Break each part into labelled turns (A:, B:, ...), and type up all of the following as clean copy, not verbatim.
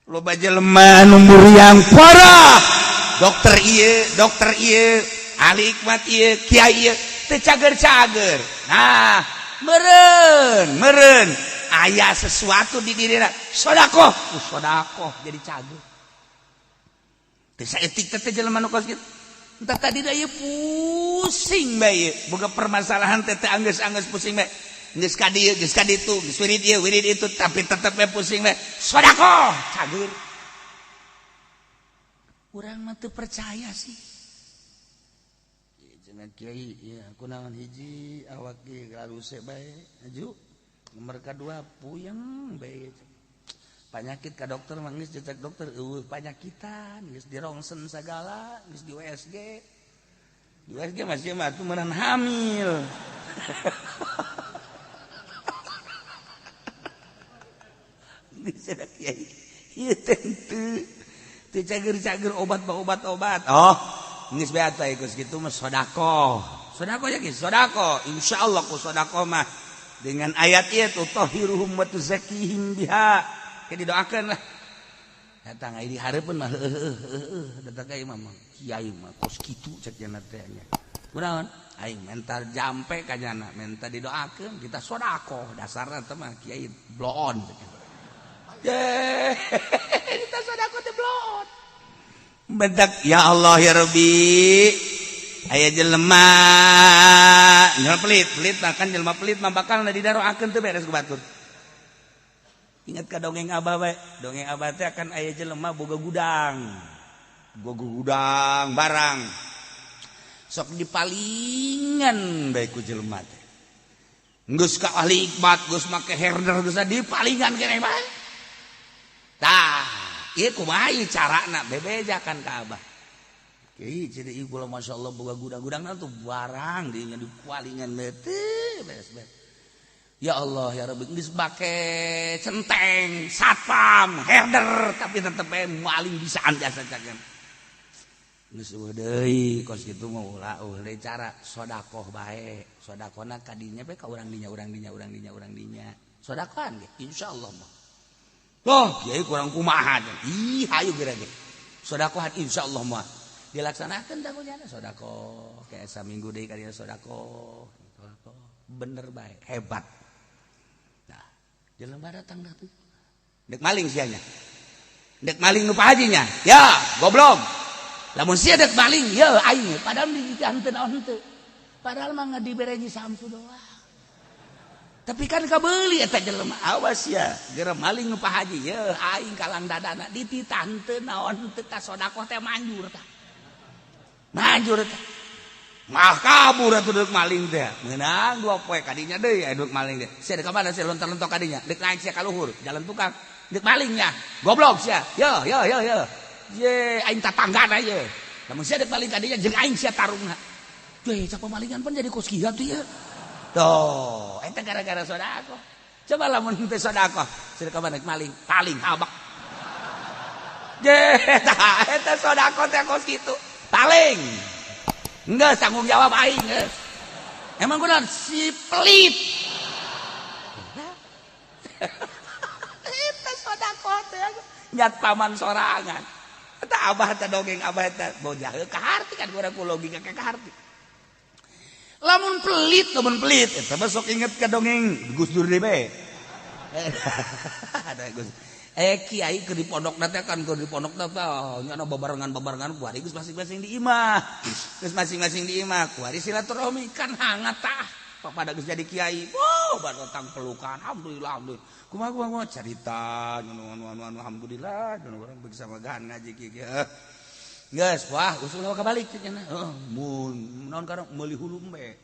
A: Loba jelema anu muriang parah, dokter ieu, dokter ieu, ahli hikmat ieu, kiai ieu, teu cager-cager. Nah, meureun meureun aya sesuatu di dirina, sodakoh ku sodakoh jadi cager. Teu saeutik teh jelema nu kos kitu. Entah tadi da ieu pusing bae, boga permasalahan teh teh anggeus-anggeus pusing bae. Geus ka dieu, geus ka ditu, geus wirid ieu, wirid itu, tapi tetep bae pusing bae. Sodakoh cager. Urang mah teu percaya sih. Cenah kiai, ya kunaon hiji awak ge garuse bae, aju. Nomor kadua puyeng bae. Panyakit ka dokter mah geus cecek dokter eueuh panyakitan, geus dirongsen sagala, geus di USG. Di USG masih mah atuh meureun hamil. Cenah kiai, ieu teh henteu teu cager-cager obat mah obat-obat. Oh, geus bae atuh geus kitu mah sodakoh. Sodakoh ya geus sodakoh. Insyaallah ku sodakoh mah dengan ayat ieu tuh tahiruhum wa tuzakkihim biha. Ke didoakeun lah. Datang ai di hareupeun mah heueuh heueuh datang ka imam kiai mah kos kitu cek cenah teh nya. Kunaon? Aing menta jampe ka nyana, menta didoakeun kita sodakoh dasarna teh mah kiai bloon cek. Kita sodakoh teh bloon. Bentak ya Allah ya Rabbi, aya jelema jelema pelit, pelit mah kan jelema pelit mah bakal didaroakeun teu beres ku batur. Ingat ka dongeng abah bae, dongeng abah teh akan aya jelema boga gudang. Boga gudang barang. Sok dipalingan bae ku jelema teh. Geus ka ahli ikbat, geus make herder, geus dipalingan keneh bae. Tah, ieu kumaha ieu carana bebejakan ka abah. Kiai jadi ieu kula masyaallah boga gudang-gudangna tuh barang dinya dipalingan teh beres-beres. Ya Allah ya Rabbi, geus make centeng, satpam, herder tapi tetep bae maling bisaan jasa cagen. Geus eueuh deui kos kitu mah ulah eueuh deui cara sodakoh bae. Sodakohna ka dinya bae ka urang dinya, urang dinya, urang dinya, urang dinya. Sodakohan ge insyaallah mah. Oh, kiai kurang kumaha. Ih, hayu geura ge. Sodakohan insyaallah mah dilaksanakeun tah kunyana sodakoh. Kayak saminggu deui ka dinya sodakoh. Sodakoh bener bae, hebat. Nah, jelema datang dah tuh. Dek maling sianya. Dek maling nu Pak Hajinya. Ya, goblok. Lamun sia dek maling, ya aing padahal di henteu naon henteu. Padahal mah dibere Samsu doang. Tapi kan kabeuli eta jelema, awas ya, geura maling nu Pak Haji, ya aing kalang dadana dititah henteu naon henteu tah sodakoh teh manjur tah. Manjur tah. Mah kabur atuh deuk maling teh. Meunang dua poe kadinya deui aya deuk maling teh. Sia deuk ka mana sia lontar-lontok kadinya? Deuk naik sia ka luhur, jalan tukang. Deuk malingnya. Goblok sia. Yo yo yo yo. Ye aing tatanggana ye. Lamun sia deuk maling kadinya jeung aing sia tarungna. Ye cak pemalingan pan jadi kos kieu tuh ya. Tuh, eta gara-gara sodakoh. Coba lamun teu sodakoh, sia ka mana maling, paling habak. Ye, tah eta sodakoh teh kos kitu. Paling. Enggak tanggung jawab aing geus. Emang kunaon si pelit. Eta sodakoh teh nyat paman sorangan. Eta abah teh dongeng abah teh bojah ka harti kan urang ku logika ka harti. Lamun pelit eta mah sok inget ka dongeng Gus Dur deui bae. Ada Gus. Kiai keur di pondokna teh kan keur di pondokna teh nyana babarengan-babarengan kuari geus masing-masing di imah. Geus masing-masing di imah kuari silaturahmi kan hangat tah. Pada geus jadi kiai. Wow, batang pelukan. Alhamdulillah, alhamdulillah. Kumaha kumaha carita anu anu anu anu alhamdulillah anu urang bersama magahan ngaji kieu. Geus, wah usul kabalik cenah. Heeh, mun naon karang meuli hulu embe.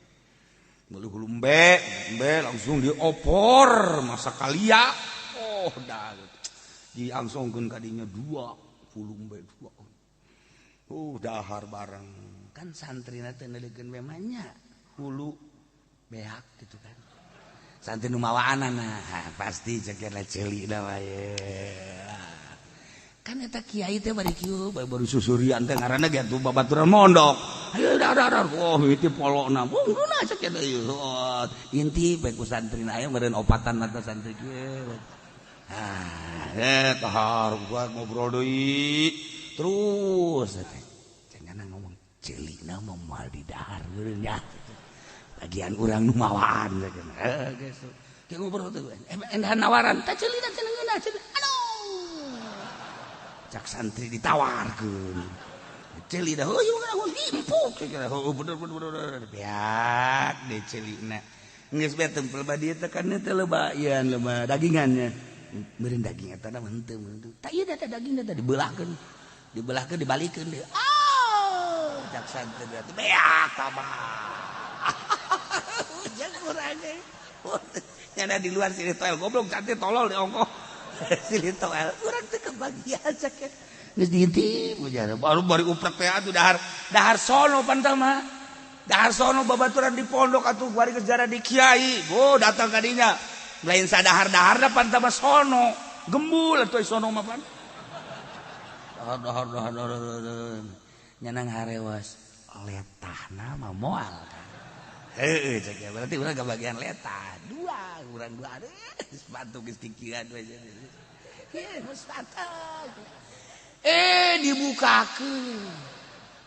A: Meuli hulu embe, embe langsung diopor masa kalia. Oh, dah. Diangsongkeun ka dinya dua hulu embe dua. Oh, dahar bareng. Kan santrina teh neuleukeun we mah nya hulu beak gitu kan. Santri nu mawaanana pasti cek ceuli da wae. Kan eta kiai teh bari kieu baru susurian teh ngaranna ge atuh babaturan mondok. Ayo dar dar oh itu polona. Wah, cek eta ieu. Inti bae ku santrina aya meureun opatan mata santri kieu. Ah, Dahar gua ngobrol deui terus teh cenah ngomong ceulina mah moal di dahar nya bagian urang nu mawaan cenah geus teh ngobrol teh endah nawaran teh ceulina cenah ngeunah cenah aduh cak santri ditawarkeun ceulina heuh ieu empuk cenah bener bener bener beak deh ceulina geus bae tempel ba dieu teh kan teh loba ieu loba dagingannya meureun daging eta mah henteu tah ieu teh daging teh dibelahkeun dibelahkeun dibalikeun deui ah cak santri teh beak tambah jeung urang ge nyana di luar silih toel goblok cantik tolol di ongkoh silih toel urang teh kebagian cak geus diintip baru bari uprek teh atuh dahar dahar sono pan mah dahar sono babaturan di pondok atuh bari geus jara di kiai oh datang ka dinya lain sadahar-dahar pan mah sono gembul atuh sono mah pan dahar dahar dahar dahar nyanang harewas letahna mah moal heueuh cek ya berarti urang kebagian letah dua urang dua sepatu geus kikieuan we heuh sepatu dibukakeun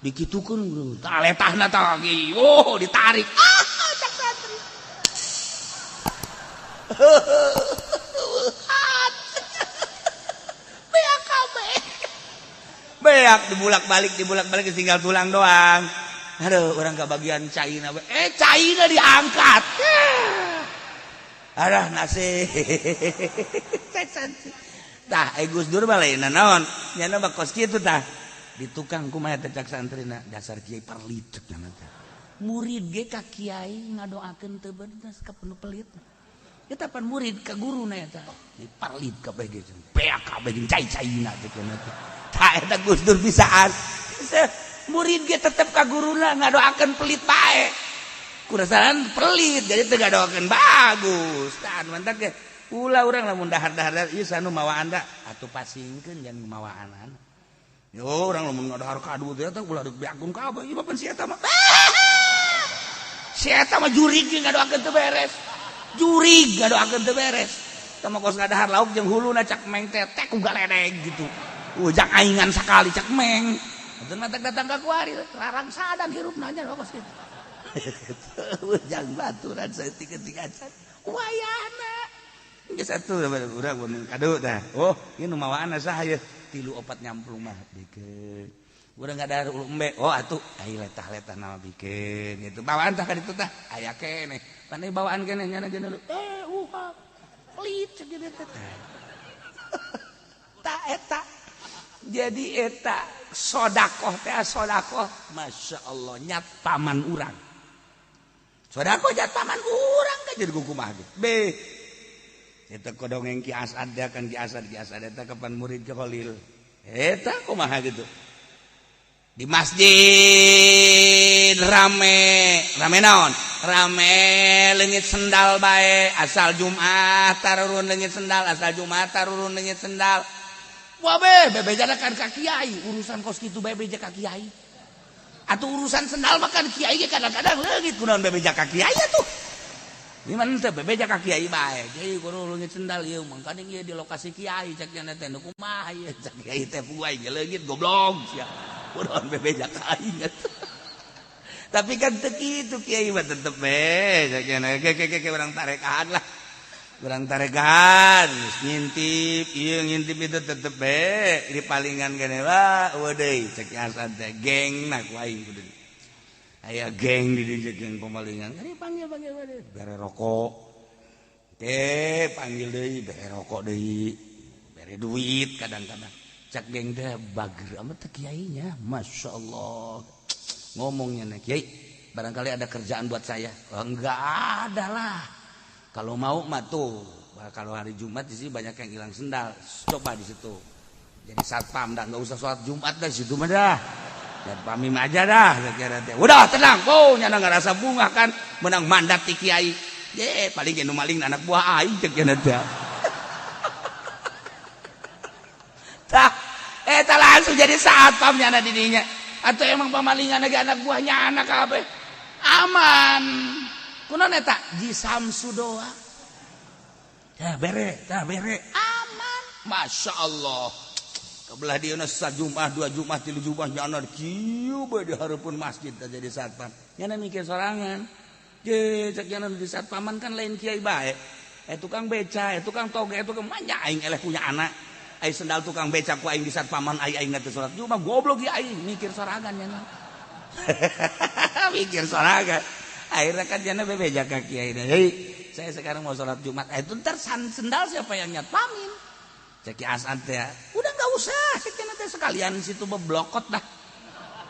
A: dikitukeun tah letahna tah oh ditarik ah cak santri beak kabeh beak dibulak-balik tinggal tulang doang aduh orang kebagian caina caina diangkat aduh nasib tah Gus Dur mah lain naon nyana mah kos kitu tah di tukang kumaha teh cak santrina dasar kiai perlit cek teh murid ge ka kiai ngadoakeun teu bener ka penuh pelit eta pan murid ka guruna eta di parlit kabeh ge beak kabeh jeung cai-caina cek teh tah eta Gus Dur bisaan murid ge tetep ka guruna ngadoakeun pelit bae kurasaran pelit jadi teu ngadoakeun bagus tah mantak ge ulah urang lamun dahar-dahar ieu sanu mawaan da atuh pasingkeun jangan mawaanan yo urang lamun ngadahar kadu teh ulah dibeakkeun kabeh ieu mah pan si eta mah si eta mah jurig ge ngadoakeun teu beres jurig ngadoakeun teu beres tah mah kos ngadahar lauk jeung huluna cak meng teh teh ku galedeg gitu ujang aingan sakali cak meng atuh matak datang ka kuari rarangsadan hirupna nya kos kitu ujang baturan saeutik-eutik acan wayahna geus atuh urang mun kadu tah oh ieu nu mawaanna saha ieu 3 4 nyamplung mah bikeun urang ngadahar ulu embe oh atuh ai letah-letah nama bikeun gitu bawaan tah ka ditu tah aya keneh pan bawaan keneh nyana geuna uhap pelit cek gitu teh tah eta jadi eta sodakoh teh sodakoh Masya Allah nyat paman urang sodakoh nyat paman urang kan jadi kumaha ge be eta kodongeng Ki Asad ya kan Ki Asad eta kapan murid ke Khalil eta kumaha gitu di masjid rame rame naon rame leungit sendal bae asal Jumat tarurun leungit sendal asal Jumat tarurun leungit sendal wah be bebejana kan ka kiai urusan kos kitu bebeja ka kiai atuh urusan sendal mah kan kiai ge kadang-kadang leungit kunaon bebeja ka kiai atuh gimana teh bebeja ka kiai bae kiai kudu leungit sendal ieu mangkaning ieu di lokasi kiai cek nya teh nu kumaha ieu cek kiai teh puai ge leungit goblok sia kunaon bebeja ka aing tapi kan teu kitu kiai mah tetep be cek nya ke ke ke urang tarekan lah urang tarekan ngintip ieu ngintip itu tetep be di palingan gene wah eueuh deui cek Hasan teh geng na ku aing kudu aya geng di dieu geng pemalingan ini panggil panggil bere rokok teh panggil deui bere rokok deui bere duit kadang-kadang cak geng teh bager amat teh kiainya Masya Allah ngomongnya nih kiai barangkali ada kerjaan buat saya oh, enggak ada lah kalau mau mah tuh kalau hari Jumat di sini banyak yang hilang sendal coba di situ jadi satpam dah nggak usah sholat Jumat dah situ mah dah dan pamim aja dah kira teh udah tenang oh nyana ngerasa bunga kan menang mandat ti kiai ye paling nu maling anak buah aing cek nya teh tah eta langsung jadi satpam nyana di dinya atau emang pamalingan lagi anak buahnya anak kabeh aman kunaon eta ji Samsu doa tah bere aman. Masya Allah. Kebelah dia sajumah, dua jumah, tilu jumah nyana kieu bae di hareupeun masjid teh jadi satpam. Nyana mikir sorangan. Je cek nyana di satpaman kan lain kiai bae. Tukang beca, tukang toge, tukang manja aing eleh punya anak. Ai sendal tukang beca ku aing di satpaman ai aing teh salat Jumat goblok ieu aing mikir sorangan nyana. Mikir sorangan. Akhirnya kan nyana bebeja ka kiai. Hei, saya sekarang mau salat Jumat. Itu ntar sendal siapa yang nyatpamin? Cek Asad ya, udah nggak usah, cek nanti sekalian situ beblokot dah.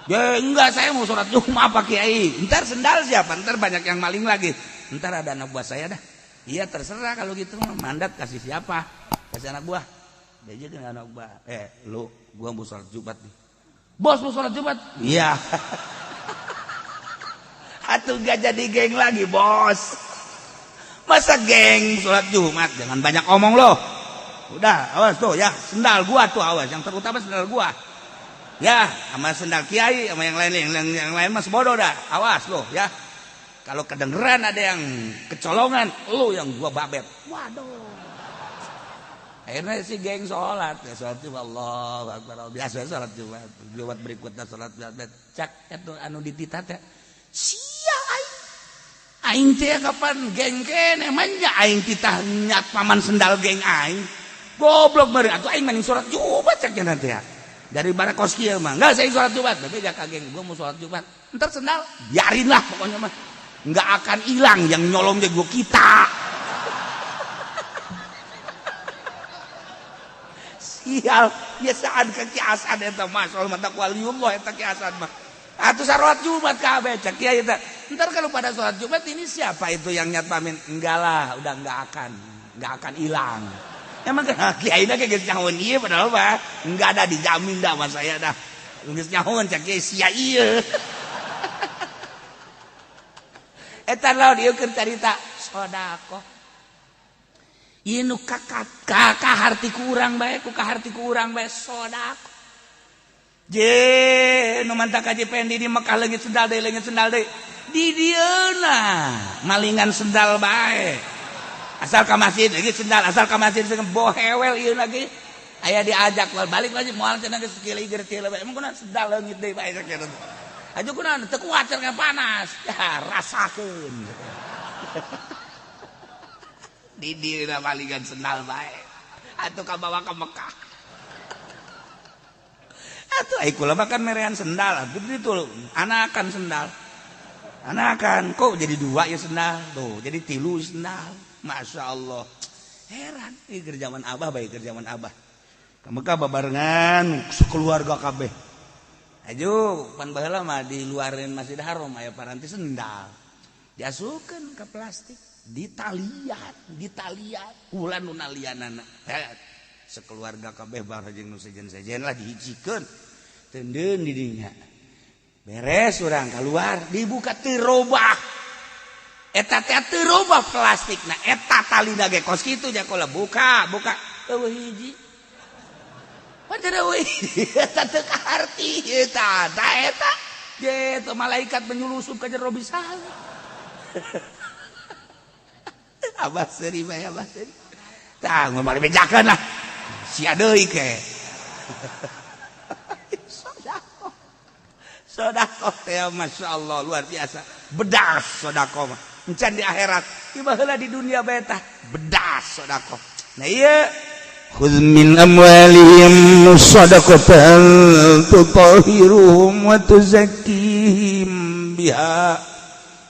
A: Ya enggak, saya mau sholat Jumat Pak Kiai. Ntar sendal siapa? Ntar banyak yang maling lagi. Ntar ada anak buah saya dah. Iya terserah kalau gitu, mandat kasih siapa? Kasih anak buah. Dia aja dengan anak buah. Lu, gua mau sholat Jumat nih. Bos mau sholat Jumat? Iya. Atuh gak jadi geng lagi bos. Masa geng sholat Jumat? Jangan banyak omong loh. Udah, awas tuh ya, sendal gua tuh awas, yang terutama sendal gua. Ya, sama sendal kiai, sama yang lain, yang lain mas bodoh dah. Awas loh ya. Kalau kedengeran ada yang kecolongan, lu yang gua babet. Waduh. Akhirnya si geng sholat, ya sholat Jumat, Allahu Akbar. Biasa sholat Jumat, Jumat berikutnya sholat Jumat. Cak itu anu ditita teh. Sia aing. Aing teh kapan geng kene manja aing titah nyat paman sendal geng aing. Goblok meureun atuh aing mending sholat Jumat cek nanti ya. Dari barakos kieu mah. Enggak saya sholat Jumat, bebeja ka geng, gua mau sholat Jumat. Entar sendal biarin lah pokoknya mah. Enggak akan hilang yang nyolong gua kita. Sial, biasaan ka Ki Asad eta mah, soal mata waliullah eta Ki Asad mah. Atuh salat Jumat kabeh cek kiai eta. Entar kalau pada sholat Jumat ini siapa itu yang nyatpamin? Enggak lah, udah enggak akan hilang. Emang kan kiai na geus nyahoan ieu padahal mah enggak ada dijamin dah sama saya dah. Geus nyahoan cek kiai sia ieu. Eta lawan ieu keur carita sedekah. Ieu nu kaharti ku urang bae, ku kaharti ku urang bae sedekah. Je nu mantak Haji Pendi di Mekah leungit sendal deui, Di dieuna malingan sendal bae. Asal ka masjid leungit sendal, asal ka masjid bohewel ieu lagi. Aya diajak balik lagi moal cenah geus kieu teh emang kunaon sendal leungit deui bae sakitu. Aju kunaon teu kuat cenah panas. Ya rasakeun. Di dieuna malingan sendal bae. Atuh kabawa ka Mekah. Atuh ai kula mah kan merean sendal, atuh ditu anakan sendal. Anakan kok jadi dua ya sendal, tuh jadi tilu sendal. Masya Allah, heran. Ini kerjaan abah baik kerjaan abah. Ke Mekah babarengan sekeluarga kabeh. Aju pan baheula mah di luarin Masjid Haram aya paranti sendal. Diasupkeun ke plastik, ditalian, kula nu nalianana. Sekeluarga kabeh bareng jeung nu sejen-sejen lah dihijikeun. Tendeun di dinya. Beres urang keluar, dibuka teu robah. Eta teh teu robah plastikna, eta talina ge kos kitu jakola buka, buka eueuh hiji. Padahal eueuh hiji eta teu kaharti eta, da eta ge malaikat menyulusup ka jero bisa. Abah seuri bae abah seuri. Tah ngomong bejakeun lah. Sia deui ke. Sedekah. Sedekah teh Masya Allah luar biasa. Bedas sedekah mah. Encan di akhirat, ieu baheula di dunia bae tah bedas sedekah. Nah ieu khudz min amwalihim shadaqatan tutahhiruhum wa tuzakkihim biha.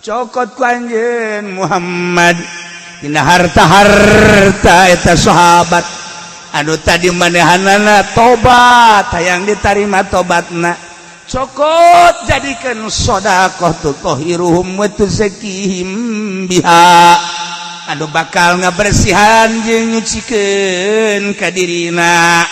A: Cokot ku anjeun Muhammad dina harta-harta eta sahabat anu tadi manehanana tobat hayang ditarima tobatna. Cokot jadikan sedekah tutahhiruhum wa tuzakkihim biha anu bakal ngabersihan jeung nyucikeun ka dirina.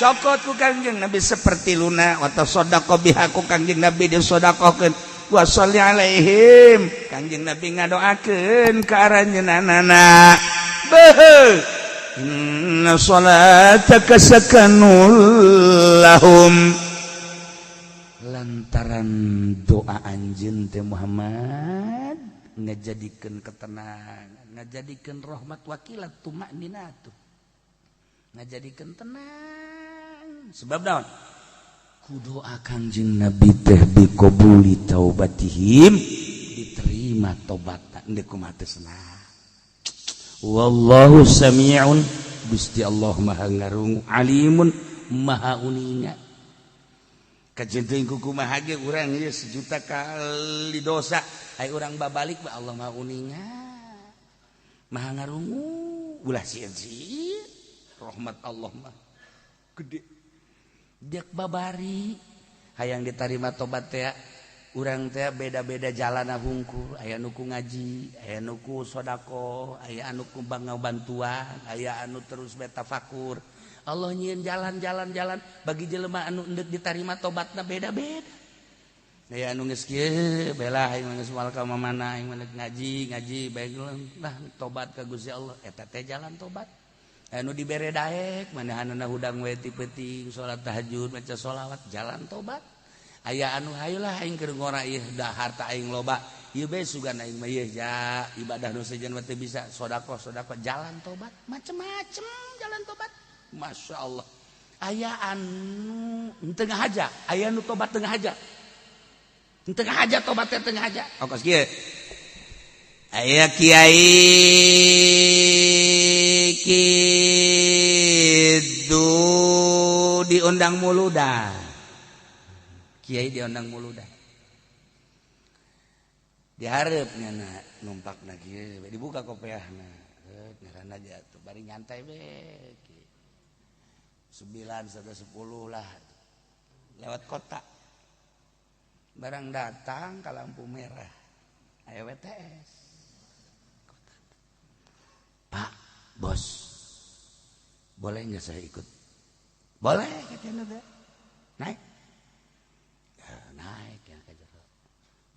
A: Cokot ku Kangjeng Nabi seperti luna wa tasaddaqo biha ku Kangjeng Nabi disedekahkeun wa sholli alaihim Kangjeng Nabi ngadoakeun ka aranjeunana. Beuh inna salataka sakanul lahum. Lantaran doa anjeun teh Muhammad ngajadikeun ketenangan, ngajadikeun rahmat wakilat tumakninatu. Ngajadikeun tenang. Sebab naon? Ku doa Kangjeng Nabi teh biqabuli taubatihim, diterima tobatna endek kumaha teh senang. Wallahu sami'un, Gusti Allah maha ngarungu, alimun maha uninga. Kajeun teuing ku kumaha ge urang ieu sejuta kali dosa, ai urang babalik ba Allah maha uninga, maha ngarungu. Ulah sieun-sieun, rahmat Allah mah gede. Dek babari hayang ditarima tobat teh urang teh beda-beda jalan hungkul, aya nu ku ngaji, aya nu ku sedekah, aya anu ku bantuan, aya anu terus betafakur. Allah nyieun jalan-jalan-jalan bagi jelema anu endek ditarima tobatna beda-beda. Aya anu geus kieu bela aing geus moal ka mana aing mah ngaji ngaji bae lah tobat ka Gusti Allah, eta teh jalan tobat. Anu dibere daek manahanana hudang we ti peuting salat tahajud maca sholawat jalan tobat. Aya anu hayulah aing keur ngora ieu da harta aing loba ieu bae sugan aing mah ieu ja ibadah nu sejen mah teu bisa sedekah sedekah jalan tobat macem-macem jalan tobat. Masya Allah. Aya anu tengah aja, aya anu tobat tengah aja, tengah aja tobatnya tengah aja. Oh kos kieu aya kiai kitu diundang muludan, kiai diundang muludan, diharapnya na numpak na kieu dibuka kopiahna, ngaranna aja tuh bari nyantai be 9 sampai 10 lah lewat kota, barang datang ke lampu merah aya WTS. Pak bos, boleh nggak saya ikut? Boleh katanya. Naik ya, naik ya.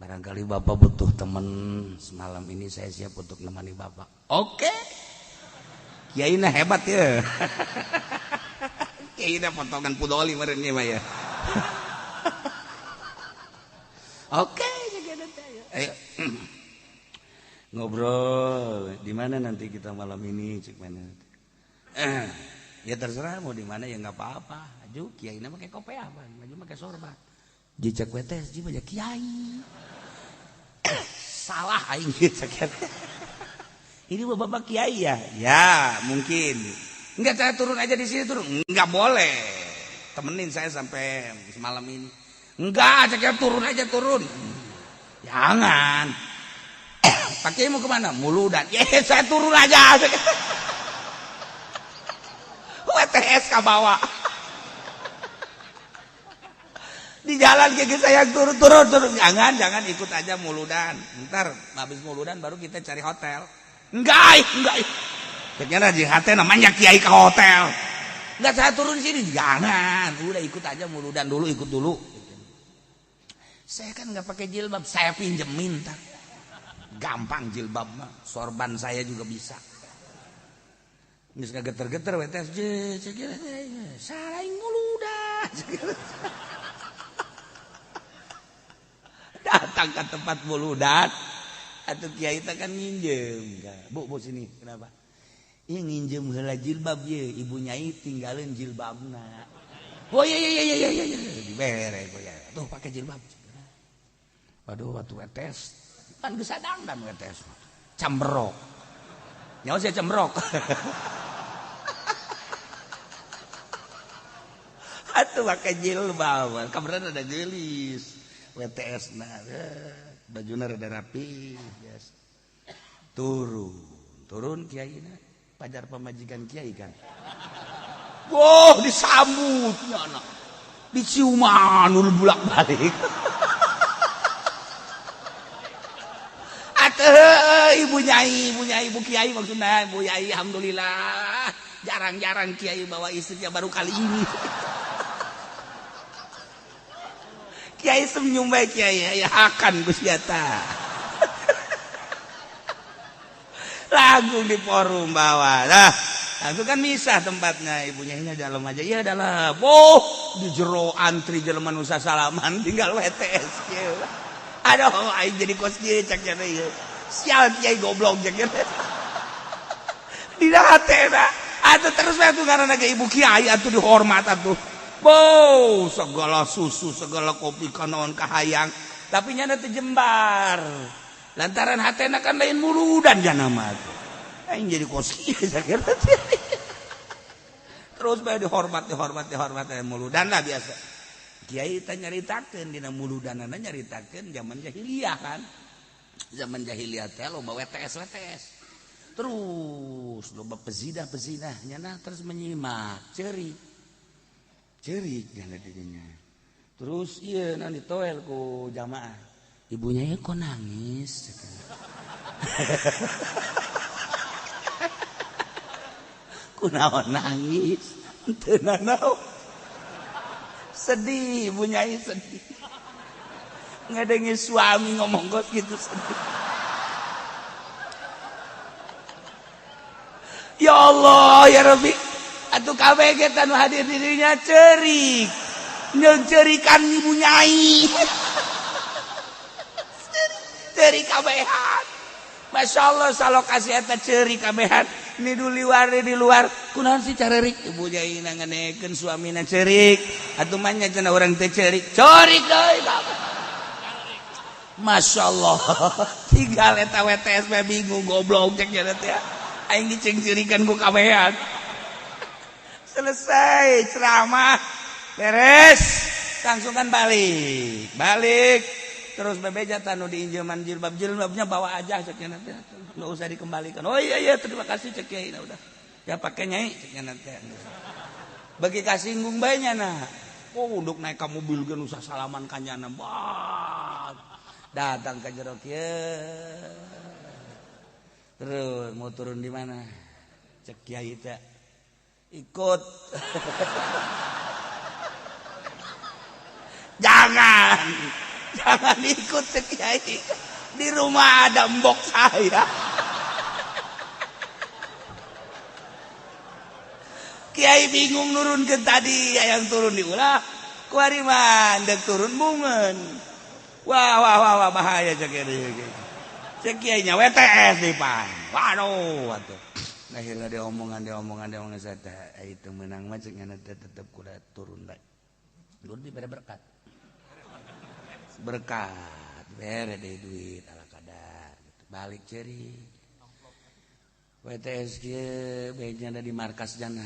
A: Barangkali bapak butuh teman semalam ini, saya siap untuk nemani bapak. Oke, kiai na hebat ya. Kiai na potongan pudoli merenya mah ya. Oke, ayo ngobrol di mana nanti kita malam ini, cek mana? Ya terserah mau di mana ya nggak apa-apa. Aju kiai na pakai kopiah, maju pakai sorban. Jejak WTS ji banyak kiai. Salah aing cek. Ini bapak kiai ya? Ya, mungkin. Enggak, saya turun aja di sini turun. Enggak boleh. Temenin saya sampai semalam ini. Enggak, cek turun aja turun. Jangan. Pak Kiai mau kemana? Muludan. Ya, saya turun aja. WTS ke bawah. Di jalan kayak saya turun turun turun. Jangan, jangan ikut aja muludan. Ntar habis muludan baru kita cari hotel. Enggak, enggak. Ternyata di hati namanya kiai ke hotel. Enggak, saya turun sini. Jangan, udah ikut aja muludan dulu, ikut dulu. Saya kan nggak pakai jilbab, saya pinjemin ntar. Gampang jilbab mah, sorban saya juga bisa. Geus geter-geter WTS, salah muludan. Datang ke tempat muludan, atau kiai teh kan nginjem. Bu, bu sini, kenapa? Iya nginjem heula jilbab ye, ibu nyai tinggalin jilbabna. Oh iya iya iya iya iya, dibere ya. Tuh pakai jilbab. Waduh, waktu WTS kan geus sadangdan WTS. Camberok. Nyawa saya cembrok. Atuh pakai jilbab. Kabaran ada gelis. WTS nah, bajuna rada rapi, biasa. Turun, turun kiai na, pajar pamajikan kiai kan. Wah, disambutnya anak. Diciuman bolak-balik. Atuh ibu nyai, ibu kiai maksudnya, ibu nyai alhamdulillah. Jarang-jarang kiai bawa istrinya baru kali ini. Kiai senyum baik kiai, ya akan Gusti ta. Langsung di forum bawah. Nah, langsung kan misah tempatnya, ibunya ini dalam aja. Iya dalam. Oh, di jero antri jelema nu sasalaman tinggal WTS kieu. Aduh, aing jadi kos kieu cak nya ieu. Sial kiai goblok cak nya. Dina hatena Atuh terus bae atuh ngaranna ge ibu kiai atuh dihormat atuh. Bow, segala susu, segala kopi kanaon kahayang, tapi nyana teu jembar. Lantaran hatena kan lain muludan jana mah atuh. Aing jadi kos kieu sakira. Terus bae dihormat, dihormat, dihormat muludan lah biasa. Kiai teh nyaritakeun dina muludanana nyaritakeun zaman jahiliyah kan. Zaman jahiliyah teh loba WTS WTS. Terus loba pezinah-pezinah nyana terus menyimak, ceurik. Ceurik nyana dirinya. Terus ieu na ditoel ku jamaah. Ibunya ya kok nangis. Kunaon nangis? Teu nanaon. Sedih, ibu nyai sedih. Ngadengi suami ngomong kos gitu sedih. Ya Allah, ya Rabbi. Atuh kabeh ge tanu hadir dirinya ceurik. Nyeungceurikan ibu nyai. Ceurik kabehan. Masya Allah salokasi eta ceurik kabehan. Ni luar di luar kunaon sih carerik ibu nyai nanganekeun suamina ceurik. Atuh mah nya cenah urang teh ceurik. Ceurik deui kabeh. Masya Allah. Tinggal eta WTS mah bingung goblok cek nya teh. Aing dicengcirikan ku kabehan. Selesai ceramah beres langsung kan balik balik terus bebeja tanu diinjeman jilbab jilbabnya bawa aja cek nya teh nggak usah dikembalikan. Oh iya iya terima kasih cek kiai nah, udah ya pakai nyai cek nya teh bagi kasinggung bae nya nah. Oh untuk naik ka mobil ge usah salaman ka nyana bah datang ka jero kieu. Terus mau turun di mana? Cek kiai teh ikut. Jangan. Jangan ikut cek kiai. Di rumah ada mbok saya. Kiai bingung nurun ke tadi, yang turun diulah. Kuari mah ndek turun bungeun. Wah wah wah wah bahaya cek kiai. Cek kiainya WTS di pan. Waduh atuh. Akhirnya dia omongan saya teh itu menang mah cek nyana teh tetep kuda turun bae. Turun dibere berkat. Berkat bere deh duit ala kadar gitu. Balik ceri. WTS kieu bae ada di markas jana.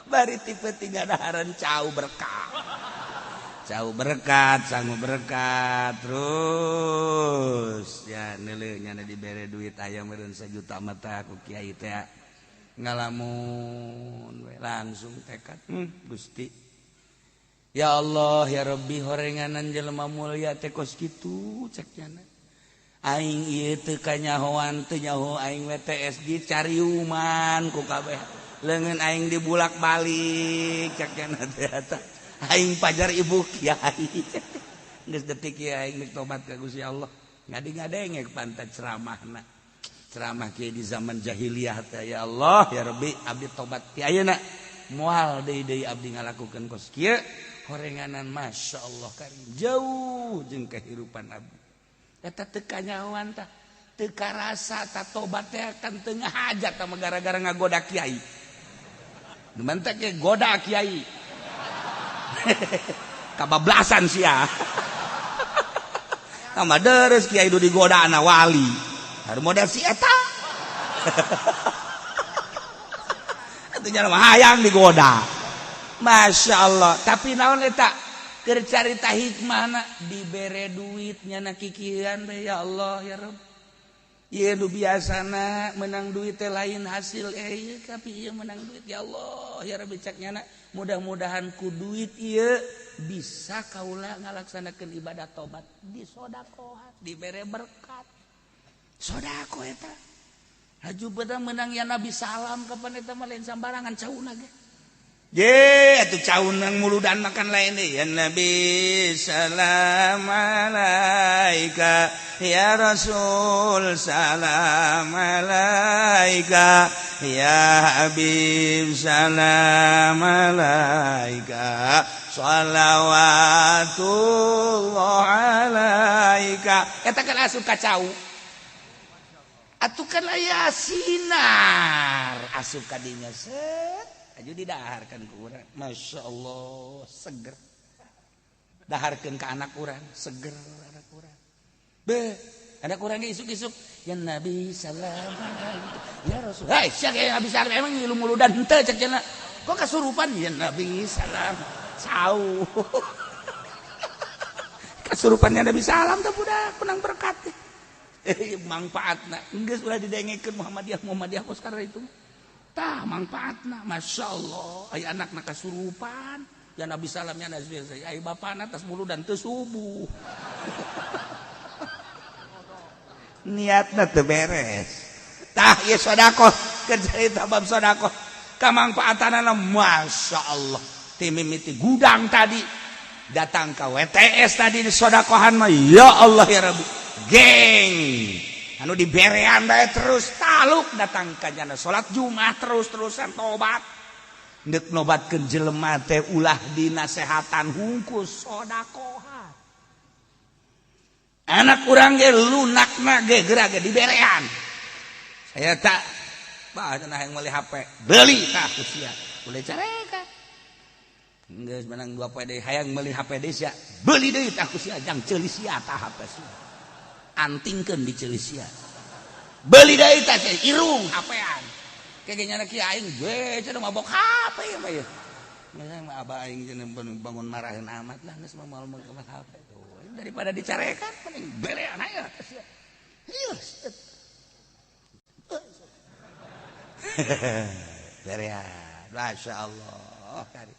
A: Bari tipe tiga daharan cau berkat. Cau berkat, sangu berkat, terus ya neuleuh nyana dibere duit aya meureun sajuta mata ku kiai teh ngalamun we langsung tekad Gusti. Ya Allah ya Rabbi horenganan jelema mulia teh kos kitu cek nyana. Aing ieu teu kanyahoan teu nyaho aing WTS dicariuman ku kabeh. Leungeun aing dibulak-balik cek nyana teh eta. Aing pajar ibu kiai. Geus detik kiai aing geus tobat ka Gusti Allah. Ngadi-ngadenge pantat ceramahna. Ceramah kiai di zaman jahiliyah teh ya Allah ya Rabbi abdi tobat ti ayeuna. Moal deui-deui abdi ngalakukeun kos kieu horenganan Masya Allah karim jauh jeung kehidupan abdi. Eta teu kanyahoan tah teu karasa ta tobat teh kan teu ngahajat tah gara-gara ngagoda kiai. Nu mantak ge goda kiai. Kabablasan sia. Tambah deres kiai du digoda ana wali. Haru model si eta. Atuh nya mah hayang digoda. Masya Allah. Tapi naon eta? Keur carita hikmahna dibere duit nyana kikieuan teh ya Allah ya Rabb. Ieu nu biasana menang duit teh lain hasil ieu tapi ieu menang duit ya Allah ya Rabbi cek nyana mudah-mudahan ku duit ieu bisa kaula ngalaksanakeun ibadah tobat disodakohan dibere berkat sodako eta haju beda menang ya Nabi salam kapan eta mah lain sambarangan cauna ge ye atuh caun nang muludan makan lain deui ya Nabi salam alaika ya Rasul salam alaika ya Habib salam alaika shalawatullah alaika eta kan asup ka cau. Atuh kan aya sinar asup ka dinya set aju didaharkan ku urang. Masya Allah seger. Daharkeun ka anak urang, seger anak urang. Beuh, anak urang ge isuk-isuk ya Nabi salam ya Rasul. Hei, sia ge habis emang ngilu muludan henteu cek cenah. Kok kasurupan ya Nabi salam. Sau. Kasurupannya Nabi salam teh budak menang berkat. Mangfaatna geus ulah didengekeun Muhammadiyah Muhammadiyah kos karena itu. Tah mangfaatna Masya Allah aya anakna kasurupan ya Nabi salam ya Nabi aya bapana tas muludan teu subuh. Niatna teu beres. Tah ieu sedekah keur carita bab sedekah kamangfaatanana Masya Allah. Ti mimiti gudang tadi datang ke WTS tadi di sodakohan mah ya Allah ya Rabbi geng anu diberean bae terus taluk datang ka jana salat Jumat terus-terusan tobat deuk nobatkeun jelema teh ulah dinasehatan hungkus sodakohan anak urang ge lunakna ge geura ge diberean saya tak bah cenah hayang meuli HP beli tah ku sia boleh carekan geus menang 2 poe deui hayang meuli HP deui sia beli deui tah ku sia jang ceuli sia tah HP sia antingkeun di ceuli sia beli deui tah sia irung HP-an kege nyana kieu aing we cenah mabok HP ieu mah ieu mah abah aing cenah bangun marahin amat lah geus mah moal meuli HP tuh daripada dicarekan mending berean aya ka sia ieu berean Masya Allah kari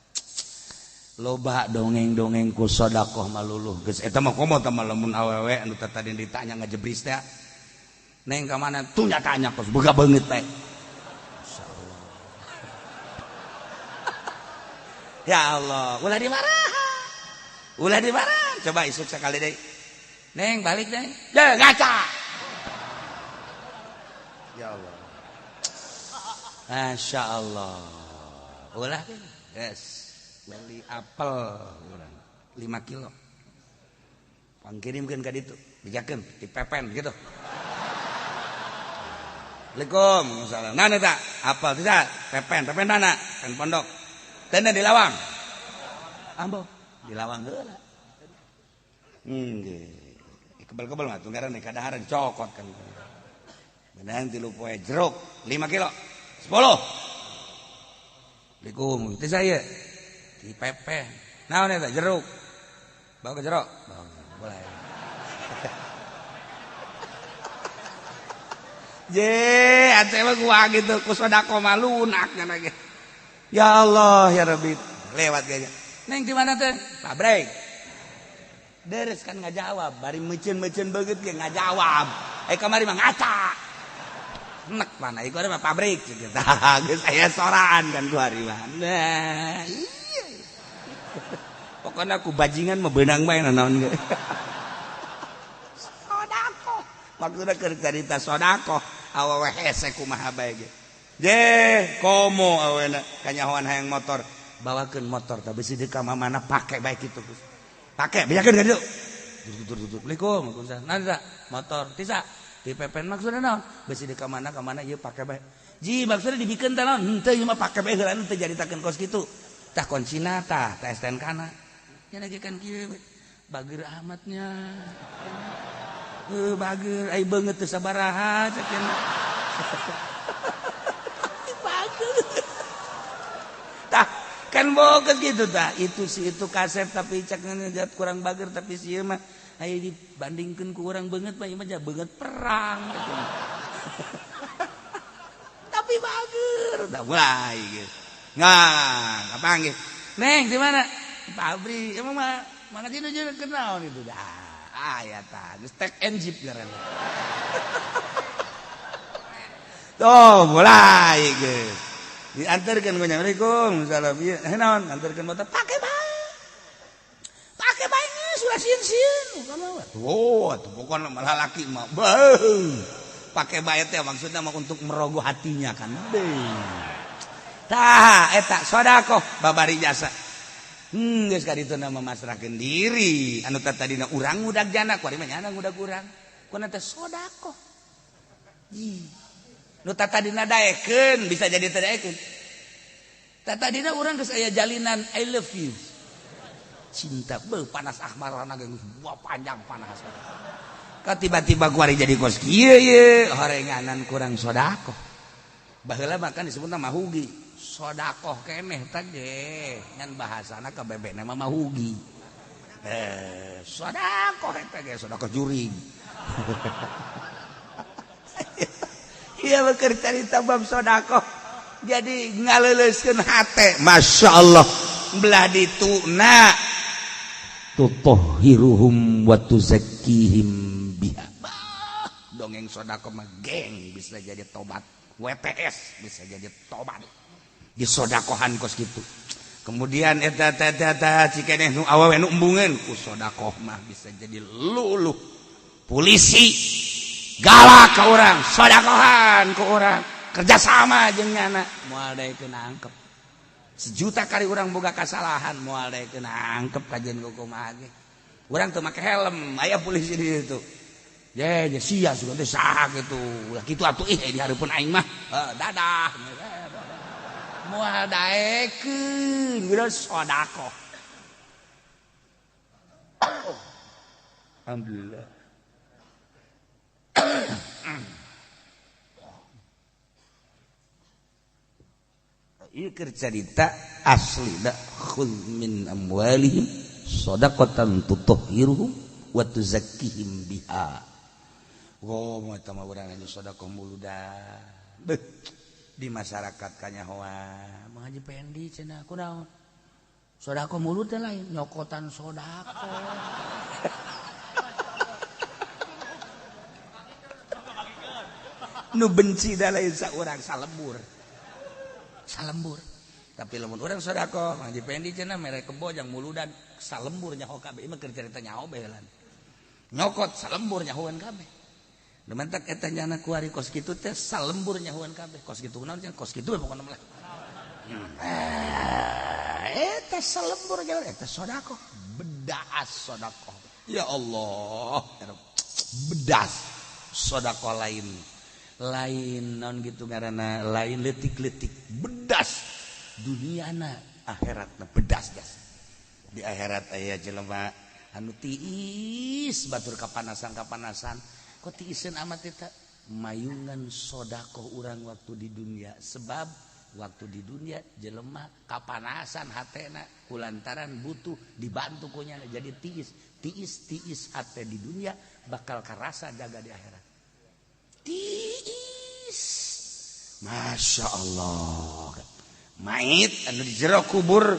A: loba dongeng-dongeng ku sedekah maluluh geus eta mah komo teh lamun awewe anu tadi ditanya ngajebris teh neng ka mana tuh nyatanya kos boga beungeut teh masyaallah ya Allah ulah dimarahan ulah dimarahan coba isuk sekali deui neng balik neng deh ngaca ya Allah Masya Allah ulah yes beli apel urang 5 kilo pangkirimkeun ka ditu dijakeun dipepen gitu Assalamualaikum salam mana eta apel tidak pepen pepen mana pen pondok teu di lawang ambo di lawang heula nggih kebel-kebel mah tunggaran kadaharan cokot kan benang 3 poe jeruk 5 kilo 10 Assalamualaikum itu saya di pepe naon eta jeruk bawa ke jeruk bawa boleh je ate mah gua gitu ku sedekah mah lunak nya ge ya Allah ya Rabbi lewat gaya neng di mana teh pabrik deres kan ngajawab bari meuceun-meuceun beungeut ge ngajawab eh kamari mah ngaca nek mana ieu mah pabrik gitu geus aya soraan kan ku hari mah nah pokoknya aku bajingan mah beunang bae naon ge sedekah maksudna keur carita sedekah awewe hese kumaha bae ge je komo awena kanyahoan hayang motor bawakeun motor tah bisi deuk ka mana pake bae kitu pake bejakeun ka ditu tutur tutur Assalamualaikum waalaikumsalam motor tisa di pepen maksudna naon bisi deuk ka mana ieu pake bae ji maksudna dibikeun teh naon henteu ieu mah pake bae heula teu jaritakeun kos kitu tah kuncina tah tah STNK na nya lagi kan kieu bager amatnya bager ai beungeut teu sabaraha cek cenah bager tah kan boga gitu tah itu si itu kasep tapi cek ngejat kurang bager tapi si ieu mah aya dibandingkeun ku urang beungeut mah ieu mah beungeut perang gitu. Tapi bager tah mulai gitu. Nah, apa nggih? Neng di mana? Pabrik. Emang mah mana sih jeung kenal itu dah. Aya tah, geus tek and jeep ngaranna. Tuh, mulai geus. Diantarkeun ku nya. Assalamualaikum. Salam ieu. Eh naon? Antarkeun motor pake bae. Pake bae geus ulah sieun-sieun. Oh, atuh pokona malah laki mah. Beuh. Pake bae teh maksudna mah untuk merogoh hatinya kan. Beuh. Tah eta sedekah babari jasa. Geus ka ditu mah masrahkeun diri. Anu tadina urang ngudag jana, kuari mah nyana ngudag urang. Kuna teh sedekah. Nu tadina daekeun bisa jadi teu daekeun. Tadina urang geus aya jalinan I love you. Cinta beuh panas ahmarana ge geus buah panjang panas. Ka tiba-tiba kuari jadi kos kieu ye horenganan kurang sedekah. Baheula mah kan disebutna mahugi. Sedekah keneh teh ge ngan bahasana ka bebekna mah mahugi. Sedekah eta ge sedekah jurig. Iya beker carita bab sedekah. Jadi ngaleuleuskeun hate. Masya Allah. Belah dituna tutohiruhum wa tuzakkihim biha. Bah, dongeng sedekah mah geng bisa jadi tobat. WTS bisa jadi tobat. Disodakohan kos gitu. Kemudian eta eta eta cikeneh nu awewe nu embungeun ku sodakoh mah bisa jadi luluh. Polisi galak ke orang, sodakohan ke orang, kerjasama jeung nyana moal daekeun nangkep. Sejuta kali orang boga kasalahan moal daekeun nangkep kajian kumaha ge. Urang teu make helm, aya polisi di situ. Ye, ye sia sugan teh saha kitu. Ulah kitu atuh ih di hareupeun aing mah. Dadah. Moal daekeun geus sedekah. Alhamdulillah. Ieu keur carita asli da khudz min amwalihim shadaqatan tutahhiruhum wa tuzakkihim biha. Oh, eta mah urang anu sedekah muludan. Beuh, di masyarakat kanyahoan Mang Haji Pendi cenah kunaon? Sedekah mulut teh lain nyokotan sedekah. Nu benci da lain saurang salembur. Salembur. Tapi lamun urang sedekah Mang Haji Pendi cenah mere kebo jang muludan salembur nyaho kabeh. Ieu mah keur carita nyaho bae heula. Nyokot salembur nyahoan kabeh. Dementak eta nyana kuari kos kitu teh salembur nyahoan kabeh. Kos kitu naon cenah kos kitu we pokona mah. Eta salembur nyahoan eta sedekah. Bedas sedekah. Ya Allah, bedas sedekah lain. Lain non gitu ngaranna lain leutik-leutik bedas duniana akhiratna bedas jas. Di akhirat aya jelema anu tiis batur kapanasan-kapanasan. Kok tiiseun amat eta mayungan sedekah urang waktu di dunia, sebab waktu di dunia jelema kapanasan hatena kulantaran butuh dibantu ku nyana jadi tiis tiis tiis hate di dunia bakal karasa jaga di akhirat. Tiis Masya Allah mait anu di jero kubur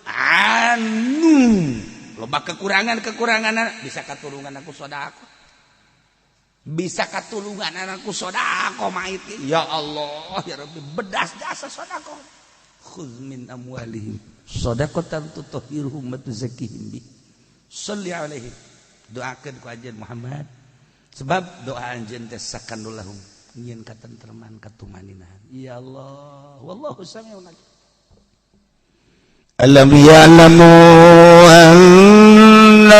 A: anu loba kekurangan-kekurangan bisa katulungan aku sedekah. Bisa katulungan anakku sedekah mait. Ya Allah ya Rabbi bedas jasa sedekah. Khudz min amwalihim shadaqatan tutahhiruhum wa tuzakkihim bi. Shalli alaihi. Doakeun ku anjeun Muhammad. Sebab doa anjeun teh sakanul lahum nyieun katentreman katumaninahan. Ya Allah wallahu samiun alim.
B: Alam ya'lamu anna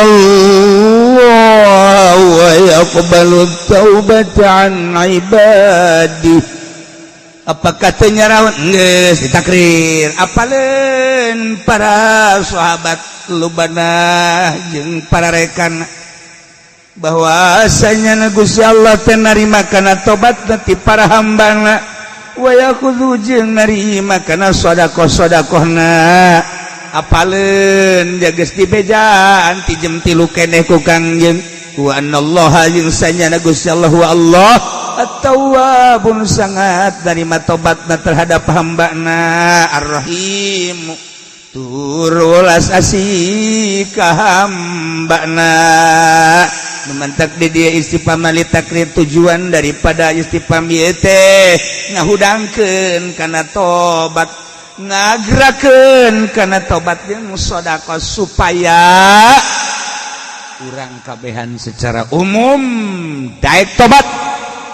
B: Allah yaqbalu taubata an ibadi.
A: Apa katanya rawan geus ditakrir apaleun para sahabat lubana jeung para rekan bahwasanya Gusti Allah teh narima kana tobatna ti para hambana wa yakhudhu jeung narima kana sedekah-sedekahna. Apaleun geus dibejaan ti jam 3 keneh ku Kangjeng wa anallaha jeung sanyana Gusti Allah wa Allah at-tawwabun sangat narima tobatna terhadap hambana ar-rahim tur welas asih ka hambana. Memantak di dia istifham li takrir tujuan daripada istifham ieu teh ngahudangkeun kana tobat ngagerakeun kana tobat jeung sedekah supaya urang kabehan secara umum daek tobat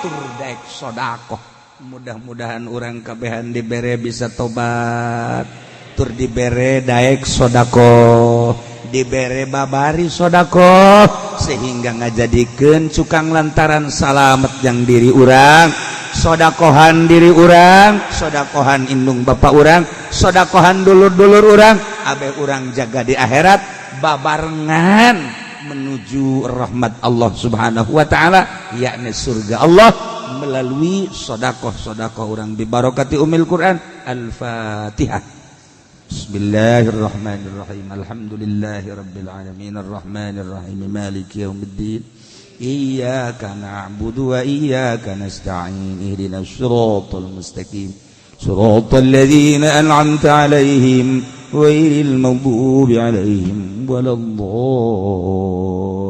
A: tur daek sedekah. Mudah-mudahan urang kabehan dibere bisa tobat tur dibere daek sedekah. Dibere babari sodakoh sehingga ngajadikeun cukang lantaran salamet yang diri urang, sodakohan diri urang, sodakohan indung bapak urang, sodakohan dulur-dulur urang, abe urang jaga di akhirat babarengan menuju rahmat Allah Subhanahu wa taala, yakni surga Allah, melalui sodakoh-sodakoh urang bibarokati umil Quran. Al-Fatihah. Bismillahirrahmanirrahim. Alhamdulillahirabbil alamin arrahmanirrahim maliki yaumiddin. Iyyaka na'budu wa iyyaka nasta'in. Ihdinas siratal mustaqim. Siratal ladzina an'amta 'alaihim ghairil maghdubi 'alaihim waladdallin.